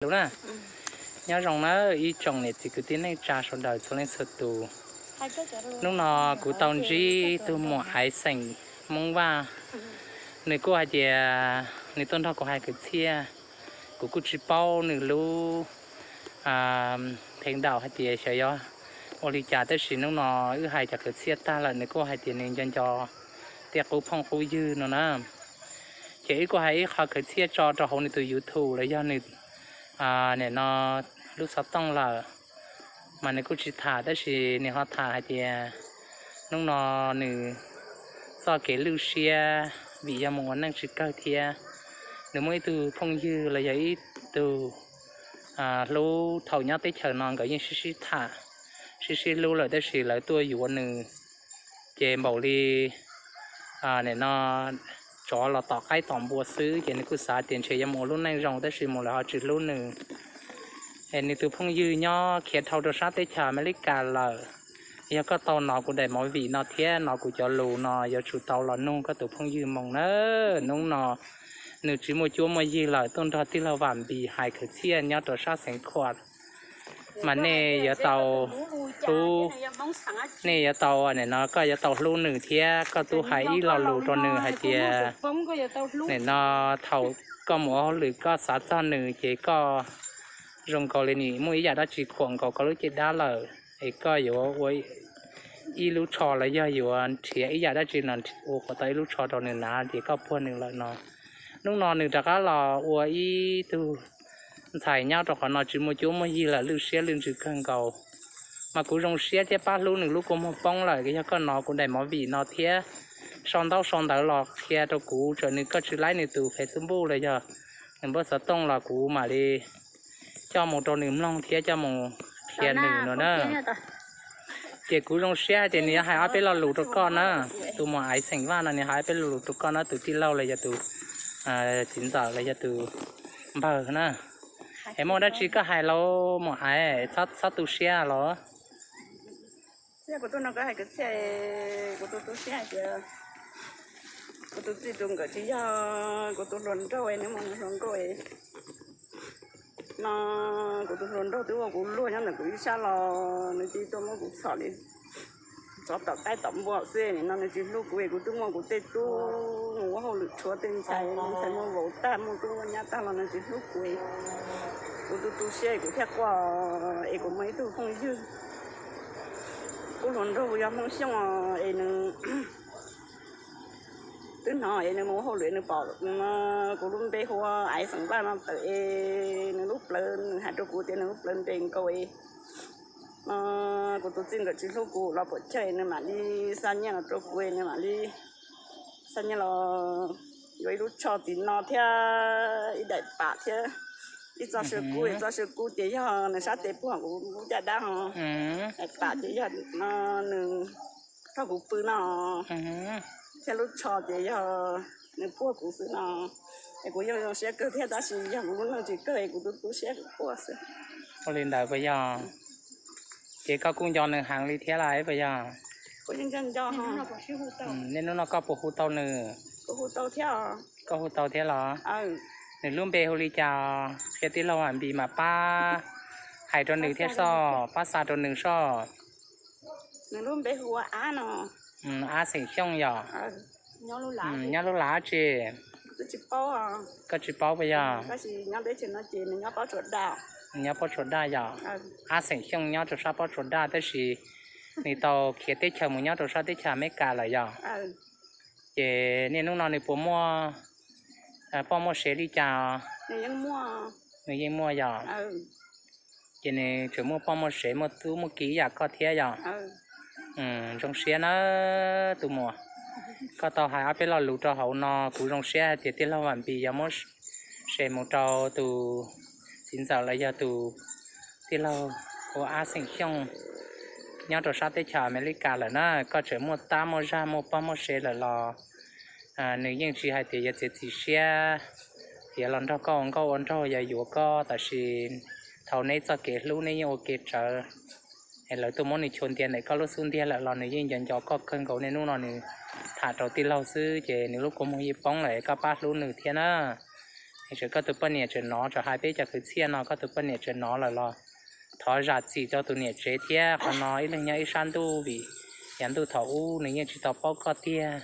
lus na. Nyob zoo na ib tsoom niam txiv kwv tij neej tsa sawv daws txhua leej txhua tus. Hnub no kuv tau ntsib tug muam Aiv xeem Hmoob Vaj, nws kuj hais tias nws tuaj nrog kuv hais kwv txhiaj. Kuv kuj tsis paub nws lub pheej daum hais tias xyov yog ua li cas, tab sis hnub no wb hais cov kwv txhiaj tag lawm nws kuj hais tias nws nco nco tej qub phooj qub ywg no na. Ces wb kuj hais ib qho kwv txhiaj tso rau hauv nws tus YouTube los yog nws nim no lub xov tooj lawm, mas nws kuj tsis tham, tab sis nws ho tham hais tias hnub no nws txoj kev lwj siab vim yog mus ua neej tsis kawg thiab. Nws muaj ib tug phooj ywg los yog ib tug hlub thaum nyob teb chaws no nkawd yeej sib sib tham, sib sib hlub lawm, tab sis lawv tuaj yuav nws ces npaum li nim no tsov los tom qaib tom npua xwb, ces nws kuj xav tias ntshe yuav mus ua lub neej zoo, tab sis mus lawv ho tsis hlub nws. Es nws tus phooj ywg nyob khiav dhau rau sab teb chaws Amelikas lawm. Yog koj tau hnov kuv daim movie no thiab hnov kuv cov lus no yuav tsum tau los nug koj tus phooj ywg moo na. Hnub no nws tsis muaj cuab muaj yig lawm, tuaj nrog tij laug Vam Npis hais kwv txhiaj nyob rau sab Xeev Khuam. Mas nej yuav tau hlub, nej yuav tau, nim no koj yuav tau hlub nws thiab koj tub hais ib lo lus rau nws hais tias nim no thaum koj mus ua hauj lwm koj xav txog nws ces koj zoo nkaus li nim muaj ib yam dab tsi khuam nkaus koj lub caj dab lawm, es koj yuav ua ib lub tsho los yog yuav nrhiav ib yam dab tsi los ua kom tau ib lub tsho rau nws hnav ces koj puag nws lawm no. Hnub no nws rov qab los ua ib tug ntxhais nyob rau qhov no tsis muaj cuab muaj yig lawm, lwj siab lwj ntsws kawg nkaus. Mas kuv zoo siab thiab pab hlub nws lub kua muag poob lawm. Yog koj hnov kuv daim movie no thiab sau ntaub sau ntawv los qhia rau kuv, txawm nws koj tsis laib nws tus Facebook los yog nws npawb xov tooj los kuv mam li coj mus rau nws mloog thiab coj mus qhia nws no na. Ces kuv zoo siab hais tias nws yuav hais ob peb lo lus rau koj na. Tus muam Aiv xeem Vaj no nws hais ob peb lo lus rau koj na, tus tij laug los yog tus txiv ntxawm los yog tus npawg na. Es muaj dab tsi koj hais lauj muam Aiv, txhob tu siab los. Kuv tuaj no koj hais kwv txhiaj, kuv tu tu siab hais tias kuv tus txij tus nkawm tsis yog kuv tus hluas nraug, nws mus hluas nkauj no, kuv tus hluas nraug twb ua kuv luag nyob ntawm kuv ib sab los nws cia li tuaj muab kuv txhom li tsov tom qaib tom npua xwb. Nim no nws tsis hlub kuv, kuv twb muaj kuv tej tub mus ua hauj lwm tshuav tej ntxhais, ntxhais muaj vauv tag muaj tub muaj nyab tag los nws tsis hlub kuv. Kuv tu tu siab kuv thiaj quaj, es kuv muaj ib tug phooj ywg, kuv hluas nraug yog Hmoob Xyooj es nws twb hnov es nws mus ua hauj lwm nws pom kuv lub npe hu ua Aiv xeem Vaj no tawm es nws lub plawv, nws hais rau kuv tias nws lub plawv nres nkaus es kuv tus txij nkawm tsis hlub kuv los pom chaw nws mam li xa nyiaj los rau kuv, nws mam li xa nyiaj los yuav ib lub tsho tim no thiab ib daim pam thiab ib txoj saw kub, txoj saw kub ces yog nws sab tes puag kuv lub caj dab ho, daim pam ces yog no nws raug kuv pw no, thiab lub tsho ces yog nws puag kuv xwb no. Es kuv yeej zoo siab kawg thiab tab sis yog kuv lub neej tsis kawg es kuv tu tu siab kuv quaj xwb. Ua li ntawd puas yog? Ces koj kuj nco nws heev li thiab lauj puas yog? Niaj hnub no koj puas hu tau nws? Koj hu tau thiab los? Nws lub npe hu li cas? Qhia tij laug Vam Npis mam pab hais rau nws thiab soj, pab xa rau nws soj. Nws lub npe hu ua Ab no. Ab xeem Xyooj yom? Nyob lub lav dab tsi? Koj tsis paub puas yog? Nws nyob Pob Tsuas Daj yom? Ab xeem Xyooj nyob rau sab Pob Tsuas Daj tab sis nws tau khiav teb chaws mus nyob rau sab teb chaws Amelikas lawm yom? Ces niaj hnub no nws puas muaj poj muaj sev li cas? Nws yeej muaj yom? Ces nws tseem muaj poj muaj sev muaj tub muaj ki ib yam koj thiab yom? Zoo siab na tus muam, koj tau hais ob peb lo lus rau hauv no kuv zoo siab hais tias tij laug Vam Npis yuav muab share mus rau tus txiv ntxawm los yog tus tij laug hu ua Ab xeem Xyooj nyob rau sab teb chaws Amelikas lawm na. Koj tseem muaj tab muaj zag muaj poj muaj sev lawm los nws yeej tsis hais tias yuav txiav txim siab tias los nrog koj ua nkauj ua nraug yuav yuav koj, tab sis thaum neb txoj kev hlub neb yeej ua ke tsawv, es lawv tuaj muab nws chua ntiav ntawm koj lub xub ntiag lawm los nws yeej nco nco koj kawg nkaus. Niaj hnub no nws tham rau tij laug xwb ces nws lub kua muag yeej poob lawm, koj pab hlub nws thiab na. Tseem koj tus poj niam tseem hnov, tseem hais peb cov kwv txhiaj no koj tus poj niam tseem hnov lawm los thov zam txim rau tus niam tsev thiab. Qhov no ib leeg nyob ib sab ntuj vim yav ntuj thaum ub nws yeej tsis tau paub koj tiag,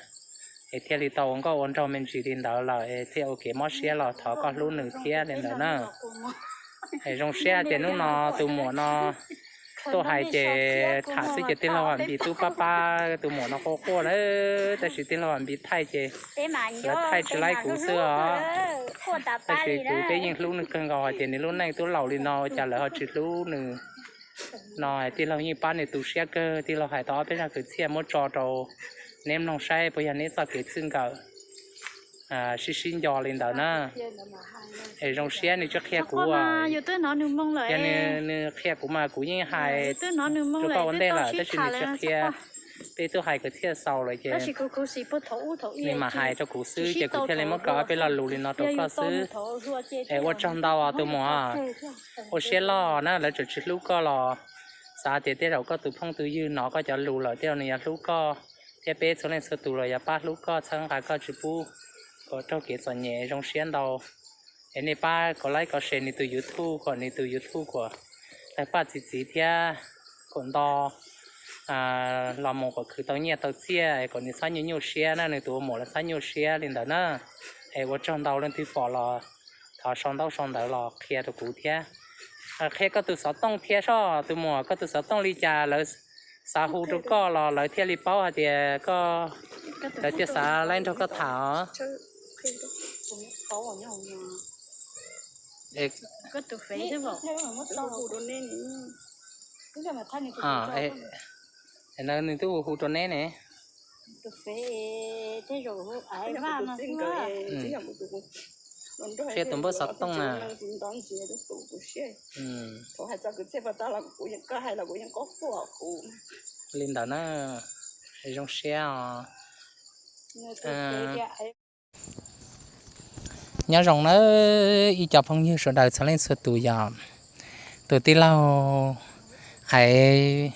es thiaj li tau ua nkauj ua nraug me ntsis li ntawd lawm es thiaj ua kev mob siab los thov koj hlub nws thiab li ntawd na. Es zoo siab tias hnub no tus muam no tuaj hais ces tham xwb ces tij laug Vam Npis tub pab pab tus muam no quaj quaj na, tab sis tij laug Vam Npis thaij ces lawv thaij tsis laib kuv xwb os. Tab sis kuv peb yeej hlub nws kawg nkaus hais tias nws lub neej twb laus li no ua cas lawv ho tsis hlub nws no. Tij laug yeej pab nws tu siab kawg, tij laug hais tau ob peb zaj kwv txhiaj muab tso rau neb mloog saib puas yog neb txoj kev txwj nkawm sib sib nco li ntawd na. Es zoo siab nws tsis qhia kuv, yog nws qhia kuv mas kuv yeej hais rau koj ua ntej lawm, tab sis nws tsis qhia. Peb twb hais kwv txhiaj xaus lawm ces nws mam hais rau kuv xwb ces kuv thiaj li muab kaw ob peb lo lus li no rau koj xwb. Es ua tsaug ntau tus muam, ua siab loj na, lawv tseem tsis hlub koj los xav tias tej zaum koj tus phooj tus ywg hnov koj cov lus lawm tej zaum nws yuav hlub koj thiab peb txhua leej txhua tus los yuav pab hlub koj txhawb nqa koj tsis pub kom raug kev txom nyem. Zoo siab ntau. Es nej pab kov like kov share nws tus YouTube kom nws tus YouTube kom tawg paj txi txiv thiab kom nto los mus kom khwv tau nyiaj tau txiaj es kom nws txhob nyuaj nyuaj siab na, nws tus ua muam los txhob nyuaj siab li ntawd na. Es ua tsaug ntau leej twg pom los thov sau ntaub sau ntawv los qhia rau kuv thiab. Qhia koj tus xov tooj thiab soj tus muam, koj tus xov tooj li cas lawv xav hu rau koj los lawv thiaj li paub hais tias koj, lawv thiaj xav laib nrog koj tham os. Nws twb hu hu rau neb ne. Qhia tus npawb xov tooj na. Li ntawd na, zoo siab os. Nyob zoo na ib co phooj ywg sawv daws txhua leej txhua tus yom. Tus tij laug Aiv,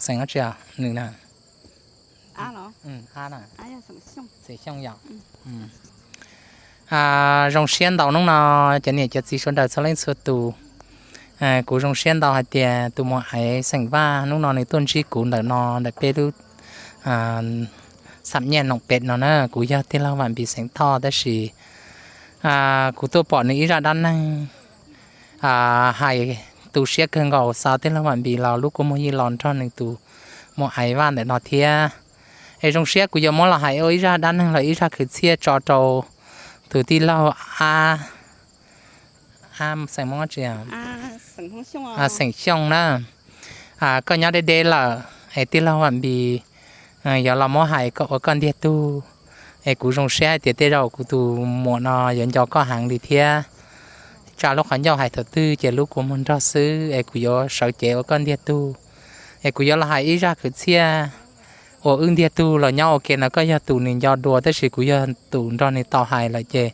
xeem dab tsi nws na? Xeem Xyooj yom. Zoo siab ntau hnub no cov niam cov txiv sawv daws txhua leej txhua tus. Kuv zoo siab ntau hais tias tus muam Aiv xeem Vaj hnub no nws tuaj ntsib kuv ntawm no ntawm peb lub xam nyiaj noom pem no na. Kuv yog tij laug Vam Npis xeem Thoj tab sis kuv tuaj pom nws ib zaj dab neeg hais tu siab kawg nkaus, xav tij laug Vam Npis los lub kua muag yeej los nrog nws tus muam Aiv Vaj ntawm no thiab. Es zoo siab kuv yuav muab los hais ua ib zaj dab neeg los ib zaj khwv txhiaj tso rau tus tij laug Ab, xeem Hmoob tsi, Xeem Xyooj na. Koj nyob deb deb lawm es tij laug Vam Npis yuav los muab hais ua koj ntiag tug. Es kuv zoo siab hais tias tej zaum kuv tus muam no yuav nco koj heev li thiab. Tsa lub qhov ncauj hais thaum twg ces lub kua muag nrog xwb es kuv yuav sawv cev ua koj ntiag tug. Es kuv yuav los hais ib zaj khwv txhiaj uas wb ntiag tug los nyob ua ke no, koj yog tus nws nco dua tab sis kuv yog tus nrog nws tau hais lawm ces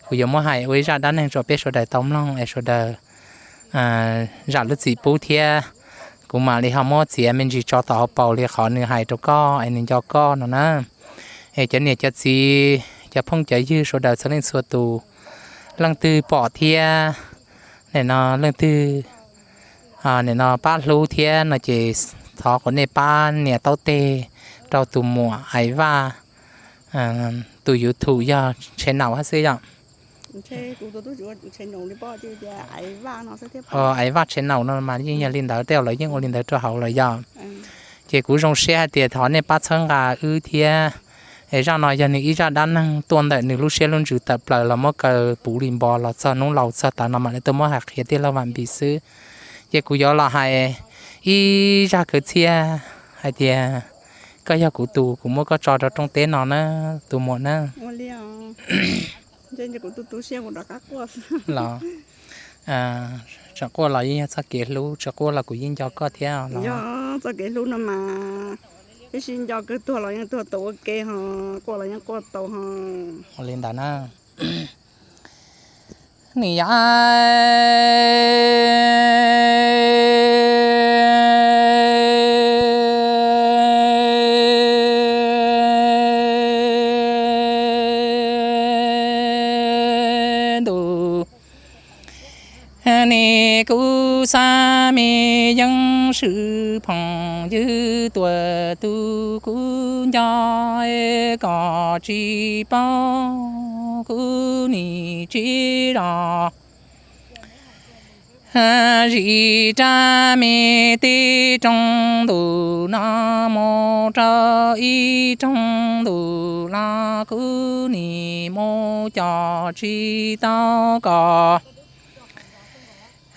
kuv yuav muab hais ua ib zaj dab neeg rau peb sawv daws tau mloog es sawv daws zam lub txim pub thiab. Kuv mam li ho muab txiav me ntsis tso tom hauv paus li qhov nws hais rau koj es nws nco koj no na. Es cov niam cov txiv, cov phooj cov ywg sawv daws txhua leej txhua tus, leej twg pom thiab nim no leej twg nim no pab hlub thiab no ces thov kom nej pab nias taub teg rau tus muam Aiv Vaj tus YouTube yog channel hab xwb yom. Aiv Vaj channel no mas yeej yog li ntawd, tej zaum lawv yeej ua li ntawd rau hauv lawm yom. Ces kuv zoo siab hais tias thov nej pab txhawb nqa wb thiab. Es zaj no yog nws ib zaj dab neeg tuaj ntawm nws lub siab lub ntsws tawm plaws los muab kaw puv li npo los txog hnub laus txog tav no mam li tuaj muab hais qhia tij laug Vam Npis xwb. Ces kuv yuav los hais ib zaj khwv txhiaj hais tias koj yog kuv tus, kuv muab koj tso rau rooj teb no na, tus muam na. Los tseem quaj los yeej yog txoj kev hlub, tsis quaj los kuv yeej nco koj thiab. Txoj kev hlub no mas, ib sib nco kawg, tuag los yeej tuag tau ua ke ho, quaj los yeej quaj tau ho. Ua li ntawd na. Nim yog ntu Kuv xav me yeej swm phoom ywg tuam tus kuv nco kom tsis paub kuv nim tsis zos. Zim rab me teb roog ntuj no mus rau ib roog ntuj los kuv nim mus coj tsis tau kom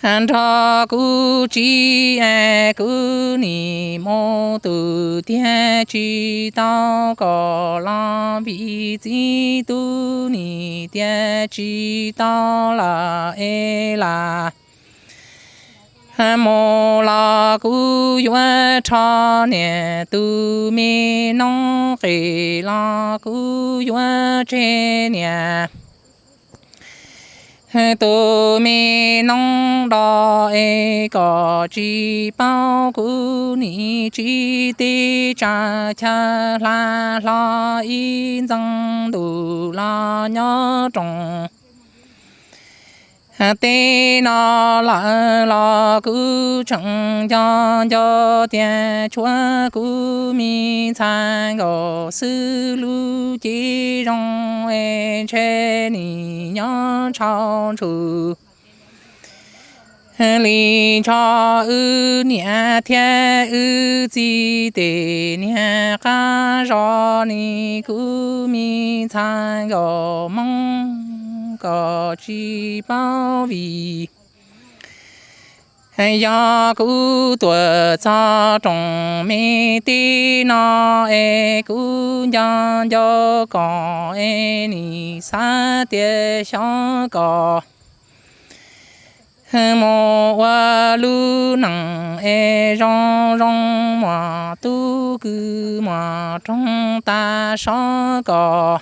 nrog kuv txiv es kuv nim mus tus tiag tsis tau kom los vim txiv tub nim tias tsis tau lawm es lam mus los kuv yuav rho niam tus me noob qes los kuv yuav tseg niam tus me noob dos es kom tsis paub kuv nim tsis teb tsa chaw hla hlo ib ntxeev ntuj los nyob roos teb no lawm los kuv tseem nco nco tias tshuav kuv me ntxhais nkaus xwb lub cev zoo es ntshe nim nyob tshau ntshus li ntsho wb niam thiab wb txiv tej niag qab zos ni kuv me ntxhais nkaus Hmoob kom tsis paub vim yog kuv tuaj txog rooj me teb no es kuv nco nco kom es nim xav tias xyov kom mus ua lub neej es zoo zoo muaj tub kwv muaj roog tas sov kom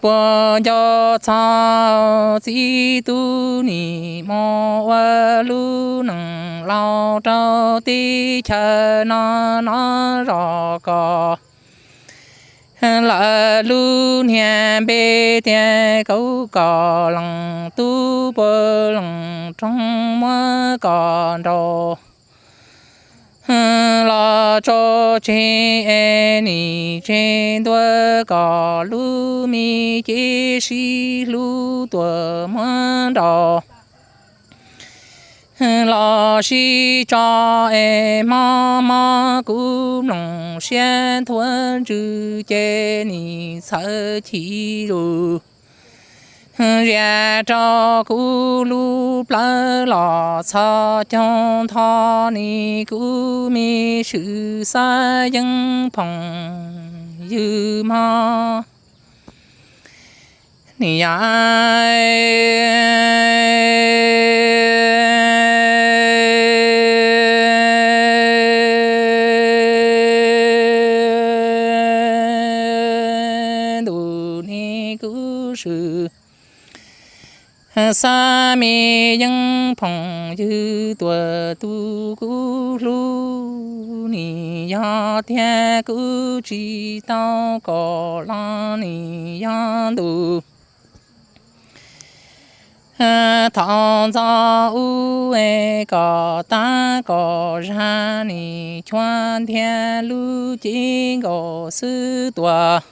puas nco txog txiv tub nim mus ua lub neej laus rau teb chaws no no zos kom lawm lub niag npe tias Kaub Kos Leej Tub Puag Leej Roog muab kom nraus los tso tseg es nim tseg ntua kom lub me cev sib hlub tuaj muab nraus los sib tso es hmo hmo kuv mloog siab nthuav ntsws ces nim txhawj chim lus zias rau kuv lub plawv los txhos caug ntho ni kuv me swm xav yeej phoom ywg mog. Nim yog ntuj ne kuv swm xav me yeej phoom ywg tuam tus kuv hlub, nim yog tiag kuv tsis tau kom los nim yog ntuj thaum ntxov ub es kom tab kom zag nim chua ntiag lub cev nkaus xwb tuaj.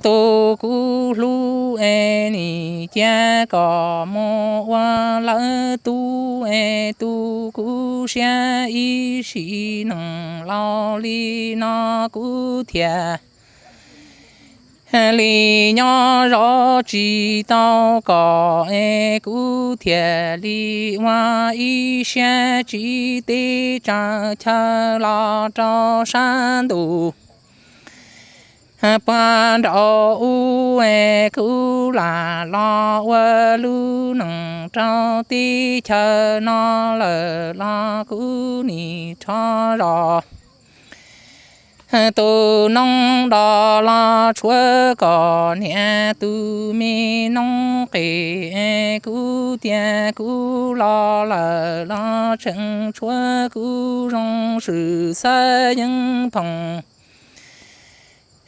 Tus kuv hlub es nim cia kom mus ua lawv tub es tu kuv siab ib sim neej laus li no kuv thiaj li nyob zov tsis tau kom es kuv thiaj li ua ib siab tsis teb tsa chaw los rau sab ntuj puag nraud ub es kuv lam los ua lub neej rau teb chaws no lawm los kuv nim rho zos. Tus noob dos los tshuav kom niam tus me noob qes es kuv tias kuv los lawm los tseem tshuav kuv zoo swm xav yeej phoom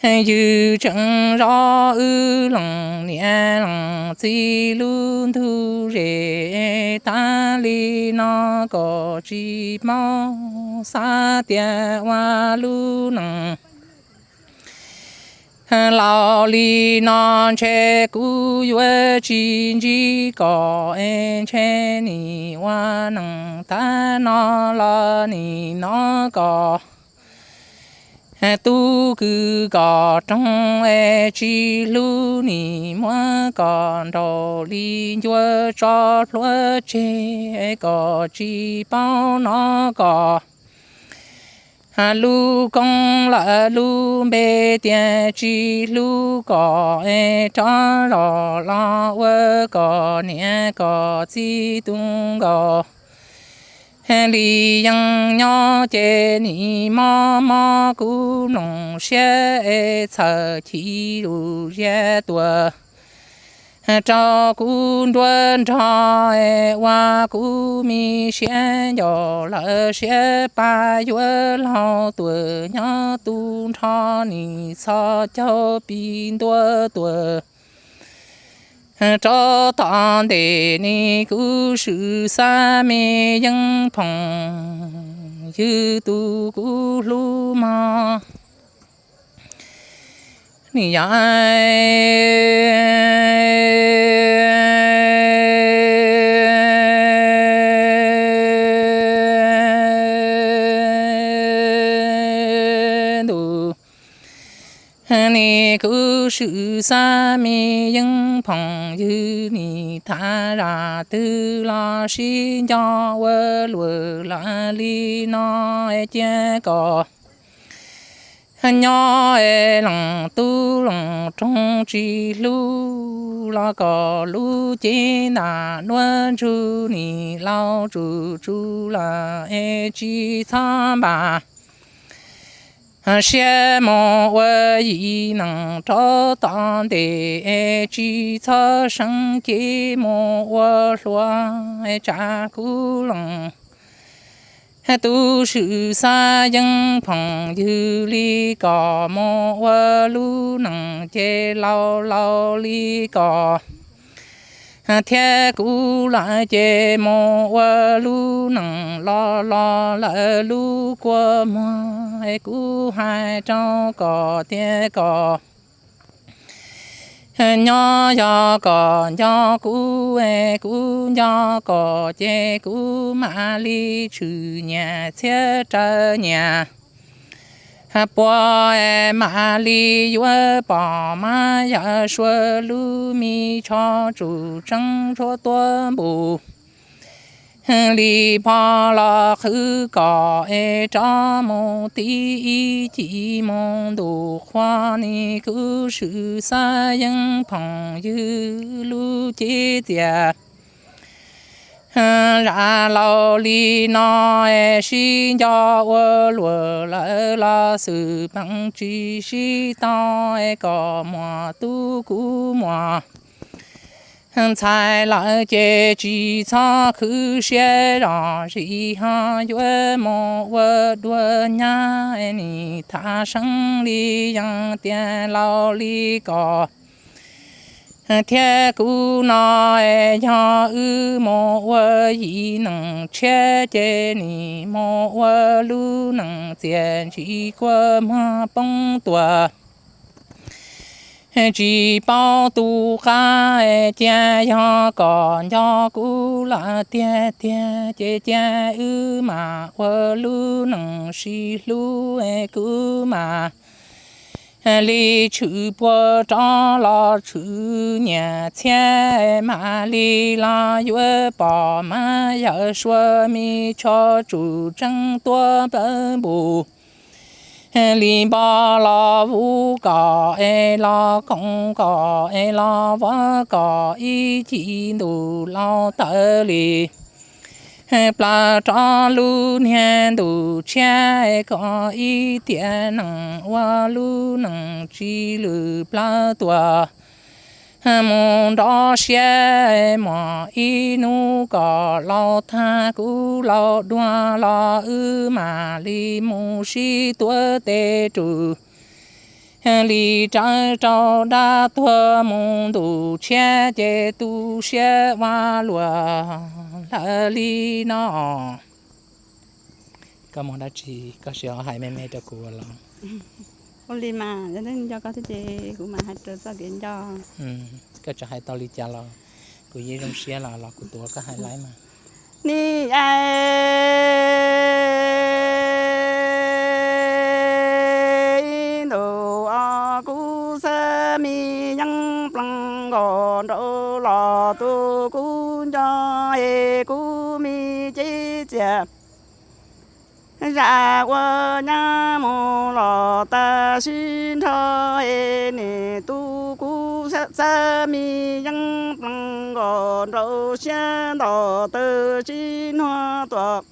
Ywg tseem zov wb leej niam leej txiv lub ntug zes tag li no kom tsis paub xav tias ua lub neej laus li no ntshe kuv yuav tsis ntsib kom es ntshe nim ua neej tag no los nim no kom tub kwv kom roog es tsis hlub nim muab kom nraum li ncua tso plhuav tseg kom tsis paub no kom lub koob lawm lub npe tias tsis hlub kom es rov zom los ua kom niam kom txiv tu nkaus li yeej nyob ces nim mob mob kuv mloog siab es txhawm chim zuj zus tuaj rau kuv nruab nrog es ua kuv me siab ncaus lawm siab pab yuav laug tuaj nyob tu nrho nim txhos caug pib ntua tuaj rau tom ntej nim kuv swm xav me yeej phooj ywg tus kuv hlub mog. Nim yog ntuj nim kuv swm xav me yeej phooj ywg nim tham zaj twg los sib nco ua luaj lawm li no cia kom nyob es leej tub leej roog tsis hlub los kom lub cev ntam nuav ntsug nim laus tsum tsum lawm es tsis txhob npam siab mus ua yim neeg rau tom ntej es tsis txhob seev cev mus ua hluas es tsam kuv leej tub swm xav yeej phooj ywg li kom mus ua lub neej ces laus laus li kom thiab kuv lawm ces mus ua lub neej los los lawm lub kua muag es kuv hais rau kom tias kom nyob yog kom nco kuv es kuv nco kom ces kuv mam li tshwm nyias txhiab raws nyias puas es mam li yuav pom mab yawm suav lub me tsho tsum tseeb tshuav tuab npus li pog los qhwv kom es rov mus tib ib cim mus ntuj qhua nim kuv swm xav yeej phooj ywg lub cev txias zaj laus li no es sib nco ua luaj lawm los xwm peem tsis sib tau es kom muaj tub kuv muaj ntxhais lawm ces tsis txhob khwv siab zog zis ho yuav mus ua dua nyab es nim tham seev li yeej tias laus li kom thiab kuv no es yog wb mus ua yim neeg tshiab ces nim mus ua lub neej txias ntsis kua muag poob tuaj tsis paub tu qab es cia yog kom nco kuv lawm tiag tiag ces cia wb mam ua lub neej sib hlub es kuv mam li tshwm puag rov los tshwm nyias txhiab mam li los yuav pom mab yawm suav me tsho tsum tseeb tuab npus li npo los vuv kom es los koom kom es los vov kom ib cim ntuj laus tawv li plaws rov lub niag ntuj tshiab kom ib tiam neej ua lub neej tsis lwm plaws tuaj mus nrov siab muaj ib hnub kom laus tag kuv laus dua los wb mam li mus sib tuav tes rus li tsawv rau dab tuag mus ntuj tshiab ces tu siab ua luaj lawm li no. Koj muaj dab tsi koj sim hais me me rau kuv ua los? Ua li mas yog nco koj thiab ces kuv mam hais raws txoj kev nco. Koj tseem hais tau li cas los kuv yeej zoo siab los los kuv tuav koj hais laiv mas. Nim ib ntus os kuv xab me yeeb plees nkaus nraud los tus kuv nco es kuv me cev txias zam ua nyab mus los tag sib nrho es nim tus kuv xab me yeeb plees nkaus nraud siab nto taw sib nuag tuaj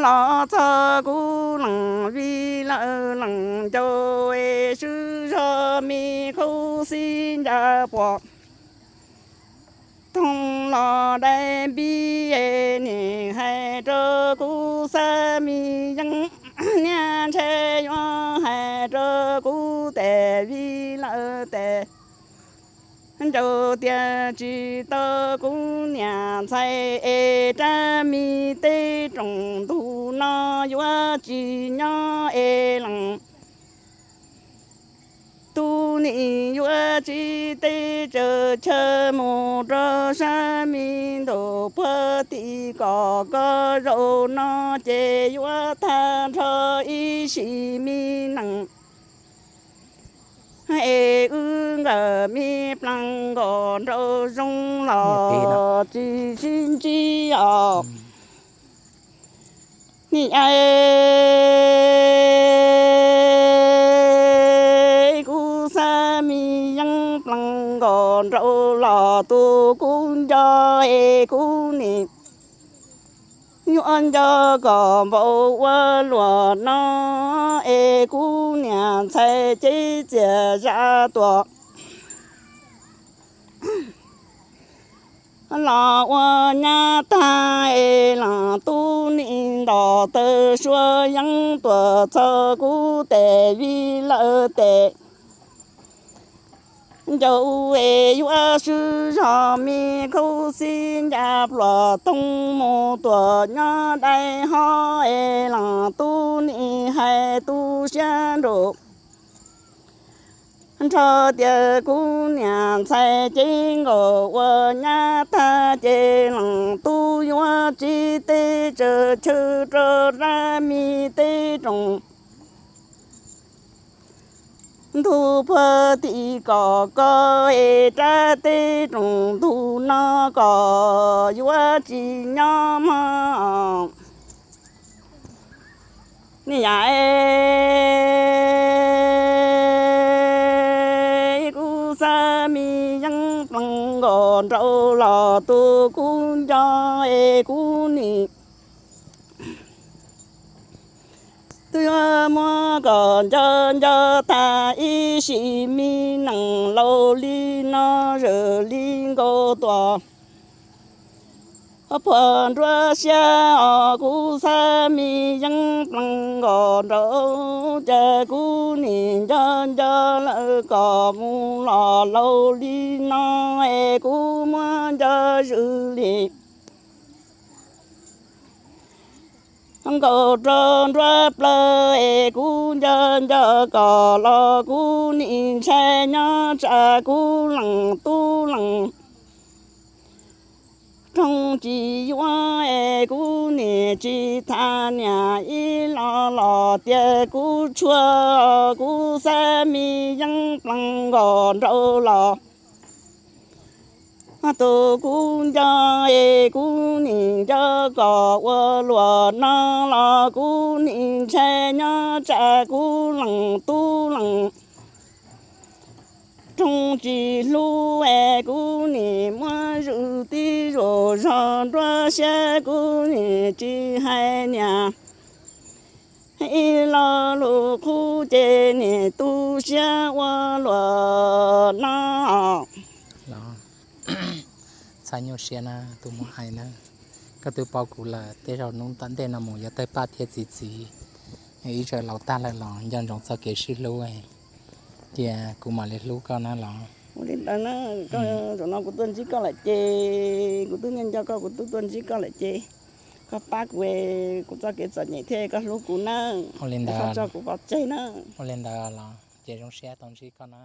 los txog kuv lees vij lawm lees ncaus es swb zog me khaub xib ncaj puas thooj los dai npib es nim hais rau kuv xab me yeeb niaj ntshai yuav hais rau kuv tes vij lawm tes ncaus tias tsis tau kuv niam ntxhais es rab me teb roos ntug no yuav tsis nyob es lees tus nim yuav tsis teb tsaws chaw mus rau sab me ntus puag tim kom koj zaum no ces yuav tag nrho ib sim me nees es wb nkawm me plees nkaus nraud zoo los tsis sib ntsib os. Nim kuv xab me yeeb plees nkaus nraud los tus kuv nco es kuv nim yuav nco kom npaum ua luaj no es kuv niam ntxhais cev txias zam tuaj los ua nyab tag es lees tus nim nto taw suab yeeb tuaj txog kuv tes vij lawm tes ncaus es yuav swb zog me khaub xib ncaj pluas thooj mus tuaj nyob dai hov es lees tus nim hais tu siab nrug nrho tias kuv niam ntxhais cev nkaus ua nyab tag ces lees tub yuav tsis teb tsaws chaw rau rab me teb roos ntug puag tim kom koj es rab teb roos ntug no kom yuav tsis nyob mog. Nim yav es kuv xab me yeeb plees nkaus nraud los tus kuv nco es kuv nim twb yuav muab kom nco nco tag ib sim me nees laus li no zawm li nkaus tuaj puag nruab siab os kuv xab me yeeb plees nkaus nraud ces kuv nim nco nco lawm kom mus los laus li no es kuv muab nco zwm li nkaus rau nruab plawv es kuv nco nco kom los kuv nim ntshai nyob tsam kuv lees tub lees roog tsis yuav es kuv nim tsis tham niam ib los los tias kuv tshuav kuv xab me yeeb plees nkaus nraud los tus kuv nco es kuv nim nco kom ua luaj no los kuv nim ntshai nyob tsam kuv lees tub lees roog tsis hlub es kuv nim muab zwm tib zuag zog nruab siab kuv nim tsis hais niam ib lo lus qub ces nim tu siab ua luaj no. Txhob nyuaj siab na tus muam hais na, koj twb paub kuv lawm tej zaum hnub tom ntej no mus yuav tawg paj thiab txi txiv. Ib txwm laus tag lawm los nco ntsoov txoj kev sib hlub, cia kuv mam li hlub koj na los. Ua li ntawd na, koj, zaum no kuv tuaj ntsib koj lawm ces kuv twb nco nco koj, kuv twb tuaj ntsib koj lawm ces koj pab kuv, kuv txoj kev txom nyem thiab koj hlub kuv nawb. Ua li ntawd, tso kuv pov tseg na. Ua li ntawd los ces zoo siab tau ntsib koj na.